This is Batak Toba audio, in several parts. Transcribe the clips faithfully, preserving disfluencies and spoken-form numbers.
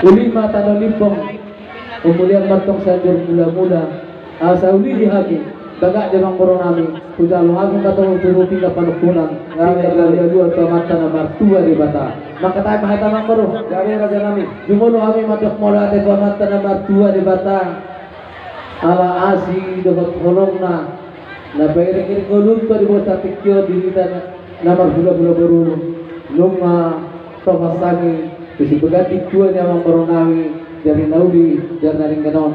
Uli ma tano limpong, ummulian ma antong Sianjur Mulamula, asa uli di hami, bagak di amangboru nami, hujalo hami ma antong tu tingki panungkunan, tingki panungkunan tu Amanta na martua Debata. Mangkatai ma hita amangboru. Gabe raja nami. Jumolo hami mandok mauliate tu Amanta na martua Debata. Ala asi dohot holongna, na pairing-iring ngolunta di bagasan tingki on di hita na marhula-hula boru, nunga topos hami tu sipeganti tua ni amangboru nami, jari na uli, jari na denggan on.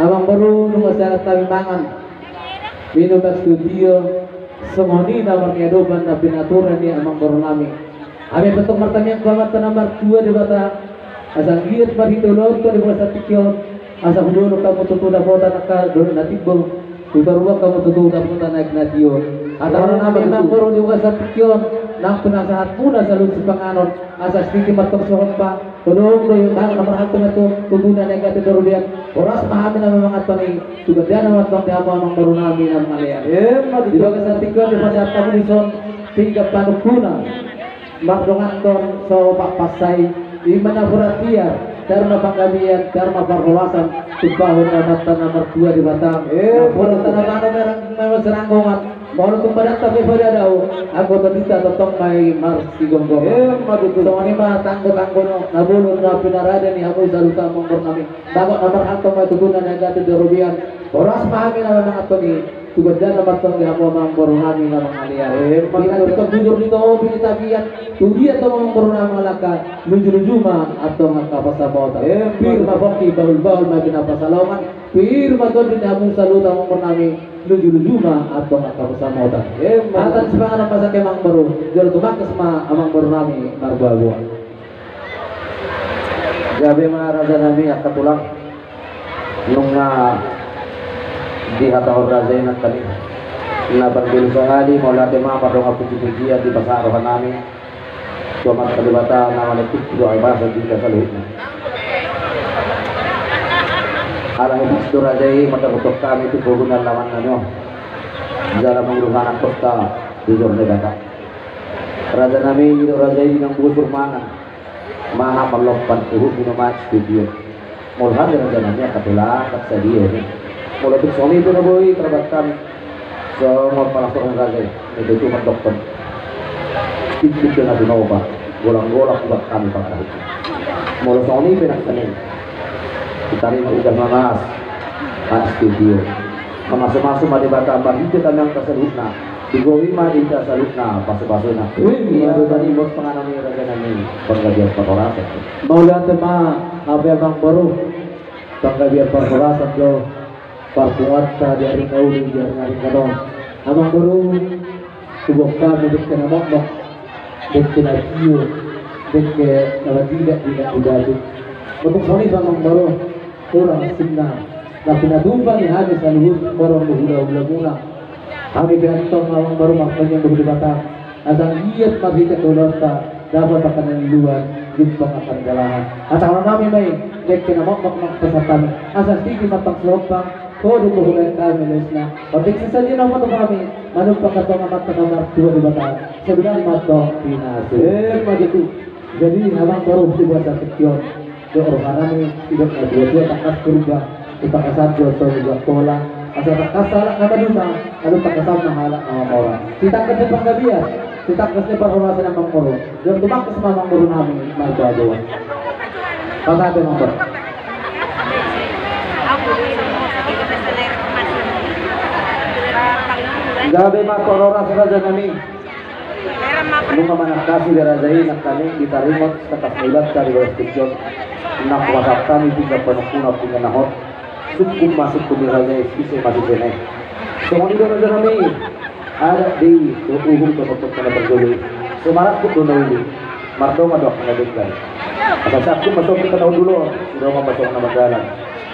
Amangboru, nunga sehat hami mangan, minum, bagas tu tio, songon i na marniadopan na pinatura ni amangboru nami. Hami pe antong martamiang tu Amanta na martua Debata, asa anggiat marhite ulaonta di bagasan tingki on, asa hudolok hamu tutu dapotan angka dolok na timbo, huparuan hamu tutu dapotan aek na tio. Hata ni amangboru di bagasan tingki on, nang pinasahatmuna saluhut sipanganon, asa sititi ma antong sihompa, tolong do i, nang na marhalto ma tutu na naeng gati di robean, horas ma hami na manganhon i, tu gandana ma antong di hamu amangboru nami na mangalean. Emma tutu. Di bagasan tingki on dipasahat hamu dison tingki panungkunan. Mardonganhon so papansai, i ma na hurang tiar, tiar ma panggabean, tiar ma parhorasan, tumpahon ni Amanta na martua Debata. Eh, na pola betul. Tano-tano merang, merang seranggongan, molo tung badanta pe pada dao, anggo tondinta tongtong ma i marsigomgoman. Eh, ma betul. Songon i ma tanggo-tanggo na bolon na pinarade ni hamu saluhut amangboru nami. Bagot na marhalto ma tutu na naeng gati di robean. Horas ma hami na manganhon i. Tu gandana ma antong di hamu amangboru nami na mangalean. Eh, emma tutu. Pinantikhon bujur ni topi ni tapian, tu dia antong amangboru nami mangalangka, luju-luju ma antong angka pansamotan. Eh, emma tutu. Pir ma pongki, bahul-bahul ma pinapasalangan, pir ma tondi ni hamu saluhut amangboru nami, luju-luju ma antong angka pansamotan. Eh, emma tutu. Hata sipanganon ma sangke amangboru, jolo tumangkas ma amangboru nami marboa-boa. Gabe ma raja nami angka tulang. Nunga dihatahon raja i nangkaning na parbelu sahali, mauliate ma, pardongan puji-pujian dipasahat roha nami tu Amanta Debata na manopot tu doa basa di hita saluhutna. Alai pas do raja i mandapothon hami tu pogu ni alaman nami on, jala manguluhana kosta di jor ni Debata. Raja nami, i do raja i di nang bosur mangan. Mangan marlompan, huhut minum aek sitiotio. Molo hami raja nami angka tulang, ndang sadia i. Molo tung songon i pe na boi tarbat hami. Songon panasok ni raja i, na tutu mandokkon. Tingki pe na tinopa, golang-golang hubat hami pangarahutna. Molo songon i pe nangkaning, ditarima udan na las, aek sitiotio. Mamasu-masu ma Debata marhite hami angka saluhutna. Digohi ma di hita saluhutna pasu-pasuna. Wih, ia, mauliate. Tadi bos panganon ni raja nami, panggabean parhorasan. Mauliate ma, hape amangboru. Panggabean parhorasan do parpunguanta di ari na uli, di ari na denggan on. Amangboru, tubuan hami dengke na mokmok, dengke na tio, dengke na mardidak-didak di batu. Molo tung songon i pe amangboru, hurang sinna na pinatupa ni hami saluhut, horong do hula-hulamuna. Hami pe antong amangboru martangiang tu Debata, asa anggiat marhite ulaonta dapot angka na niluluan, jumpang angka na jalahan. Hatahon nami ma i, dengke na mokmok ma pasahat hami, asa sititi ma antong sihompa, hudok do hubaen hami lesna. Otik sisadion na hupasahat hami, manumpak antong Amanta na martua Debata, sai godang ma antong pinasu. Eh, ma tutu. Jadi amangboru, di bagasan tingki on, didok roha nami, didok natua-tua, tangkas Purba, di Pakasan do so di Jangkola, asa tangkas halak na maduma, asa tangkas ma halak na mamora. Sitangkas ni panggabean, sitangkas ni parhorasan amangboru. Jolo tumangkas ma amangboru nami marboa-boa. Pasahat amangboru. Gabe ma parhorasan raja nami. Nunga manangkasi di raja i nangkaning ditaringot tangkas na ibanta di bagas tingki on. Nang hupasahat hami pinggan panungkunan, pinggan na hot. Sungkun ma sungkun ni raja i, sise ma sisena i. Songon i do raja nami. Adat do i, tu uhum tu tongtong na parjolo i. Sai marangkup do na uli, mardongan do angka na denggan. Asa sangkun ma songkun na hundul on, sidongan ma songon na mardalan.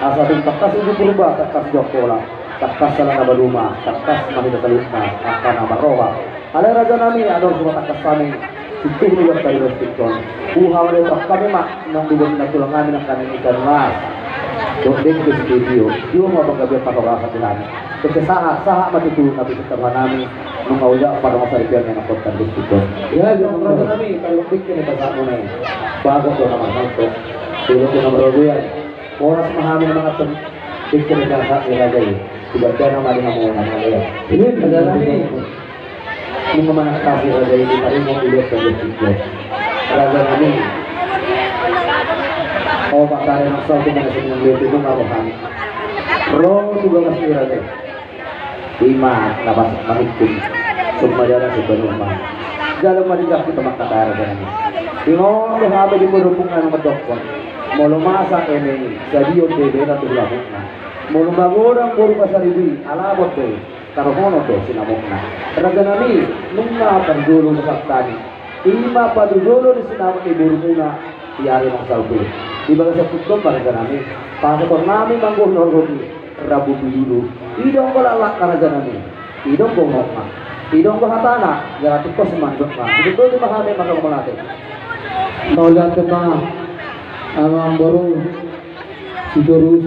Asa tung tangkas uju Purba, tangkas Jangkola, tangkas halak na maduma, tangkas ma hita saluhutna angka na marroha. Alai raja nami, adong surat tangkas hami, sintuhu ni uang tadi restikon. Buha wale tangkas hami ma, nang dibon na tulang hami nangkaning ikan mas. Dok dek ke sitio, dio ma panggabean parhorasan di hami. Dek ke sahat, sahat ma tutu na bisa tangga nami, nunga ujak pada masa di pian yang kota restikon. Ya, ya, raja nami, kalau dek ke ni pasahat muna i. Bagus do na marhal do. Dulu kena merogoyan. Horas ma hami mangatur. Pikir dan hak ni raja i. Tiba-tiba nama di hamu nama dia. Ini raja nami. Nunga manangkasi raja i, tarimo dulu saja. Raja nami. Oh, Pak Kare, maksud aku mana senang dia itu, nunga apa hami. Ro juga masih raja. Ima na pas manungkun. Summa jala summa numa. Jala ma di jaku teman kata raja nami. Ingon do hami di boru muna na mandokkon. Molo masa eme i, sadia do bebena tu hula muna. Molo magodang boru Pasaribu i, ala bot do i, taruhonon do sinamotna. Raja nami, nunga parjolo masa tani. Ima parjolo ni sinamot ni boru muna, i ari masa utu. Di bagasan tutu ma raja nami. Pasahaton nami manggohi horhon i. Rambu pujulu. I do anggo laklakna raja nami. I do anggo unokna. I do anggo hatana. Jala tingkos mandokna. Betul di mahame maka malate. Mauliate ma amang boru Sitorus.